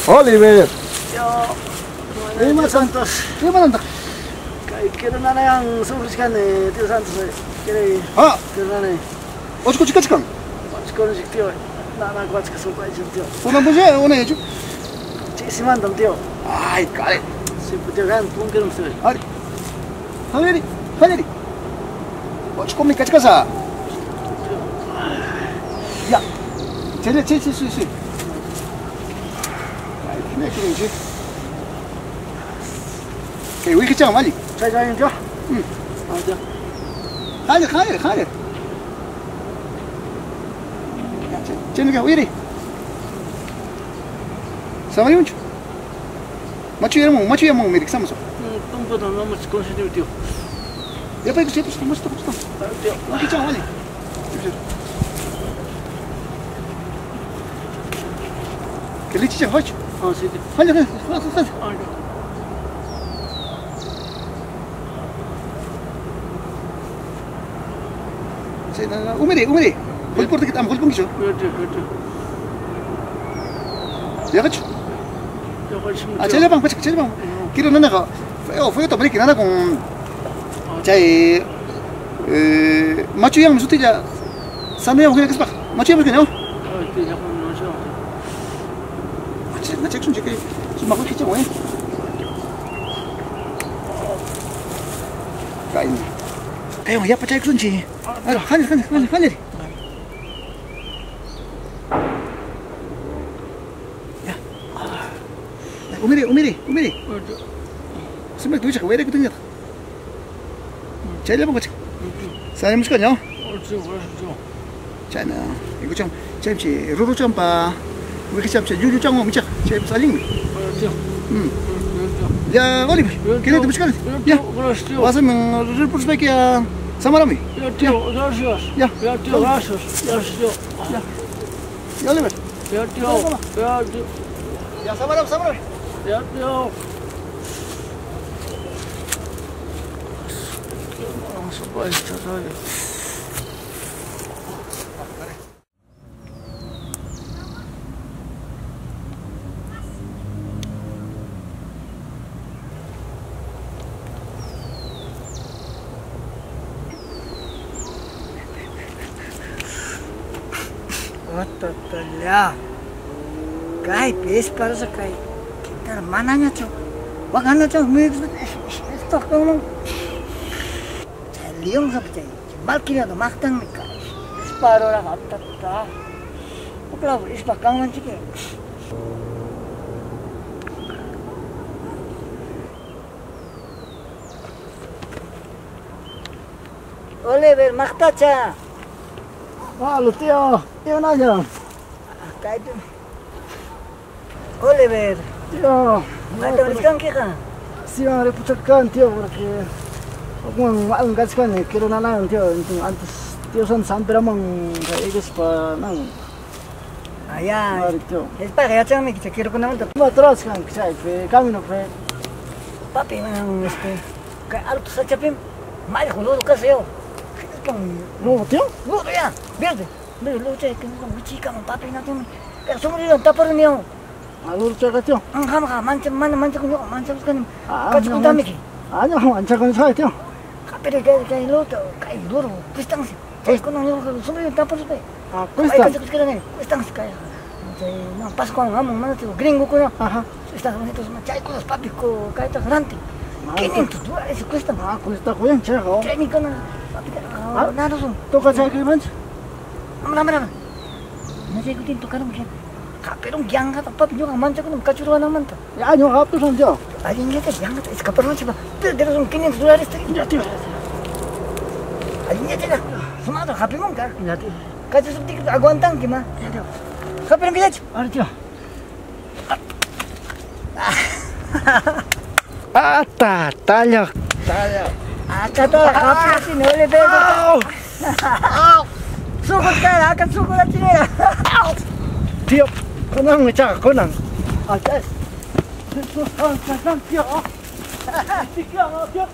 Oliver. Tío. Ima Tío Santos. Imanantaq? Kay kirunanayan sufrichkani, tío Santos. Quiere Ah, kirunani. ochkuchikachkan. Ochkunchik tío. Nanakuachka supaychin tío. Kunan puncha unaychu. Chisimantam tío. Ay, kare. Sí, pues, tío, gan punkirum tío. Ari. Haleri, haleri. Ochkumi kachkasa. Ya. Chele, che, che, sí, sí. Ay, me quiero Que wiki chang mali. Chay chay tío. Ah, tío. Haler, haler, haler. Ya, che, che, no wiri. Samari mucho. Machu yamu, machu yamu, mirik samuso. Tumputa no mucho consigo tío. Ya pa que estamos, estamos, estamos. Tío. Wiki chang mali. Que lichi chang hoch. Ah, sí, tío. Haler, haler, haler. Ah, tío. Sí, no, no, umiri, umiri. Hulpurta am hulpunkichu. Tío, tío, tío. Yaqachu. Tío, Ah, chayllapan, pacha, chayllapan. Quiero nanaqa. Feo, feo tapariki nana con chay machu yang sutilla sanuyam hina kaspaq. Machu yang no? Ah, tío, ya no sé. Machu, machu sun chiki. Sumaq kicha güey. Kay. Kay ya pachay sunchi. Hali, hali, hali, hali. Ya. Umiri, umiri, umiri. Sumaq tuicha wayra kutinña. Chayllapan pacha. Sanamushkaña. Tío, tío. Chayna, ikucham, chaychi ruruchampa, wikichamcha yuyuchanwan michaq, chaypas allinmi. Tío. Ya, Oliver, ¿qué te buscas? Ya. Gracias, tío. Wasimi ripuspayki ya samarami. Ya, tío, gracias. Ya. Ya, tío, gracias. Gracias, tío. Ya. Ya, Oliver. Ya, tío. Ya, tío. Ya, samarami, samarami. Ya, tío. Ya. Kay pes para sa kay kita mananya cho. Wakana cho mix esto como leong sa pchay. Malkina do maktang mi kay. Isparo ra hatta. Ukla ispa kangman chike. Oliver maktacha. Ah, lo tío. Tío Naya. Oliver. Tío. ¿Te buscan qué? Sí, me repuchacan, tío, porque como algo que quiero nada, tío. Antes, tío, son San Peramón, ellos para nada. Ah, ya. Es para que ya me que quiero con nada. No atrás, kan, que camino, fe. Papi, este, que alto sachapim, mal jolo casi yo. No, tío. No, ya, verde. Pero lucha que no chica, papi, no tiene. Pero somos de tapar ni yo. 아, lucha tío. 아, mancha, mancha, mancha con yo, mancha con cacho con tamiki. 아, no, mancha con eso, tío. Pero que que lo que duro, cuestan. Con yo somos de tapar pe. Ah, cuesta. Cuestan que. No, paso con vamos, mano, tío, gringo con. Ajá. Estados Unidos, chay con los papi con caeta grande. $500 cuesta. Ah, cuesta bien, chejo. Training con papi, nada son. Toca chay que mancha. Amra, amra. No sé qué tiene tocar un bien. Pero un yanga, papi, yo mancha con un cachurro na manta. Ya, yo rapto son yo. Alguien que yanga, escapar no chiva. Pero son $500. Ya, tío. Alguien que sumado, happy monka. Ya, tío. Cacho subti aguantan que ma. Ya, tío. Happy monka ya. Ahora, tío. Ata, talla, talla. Acá todo, happy no le pego. Suco cara, acá suco la chilena. Tío, conan me chaga, conan. Ah, tío. Tío, tío.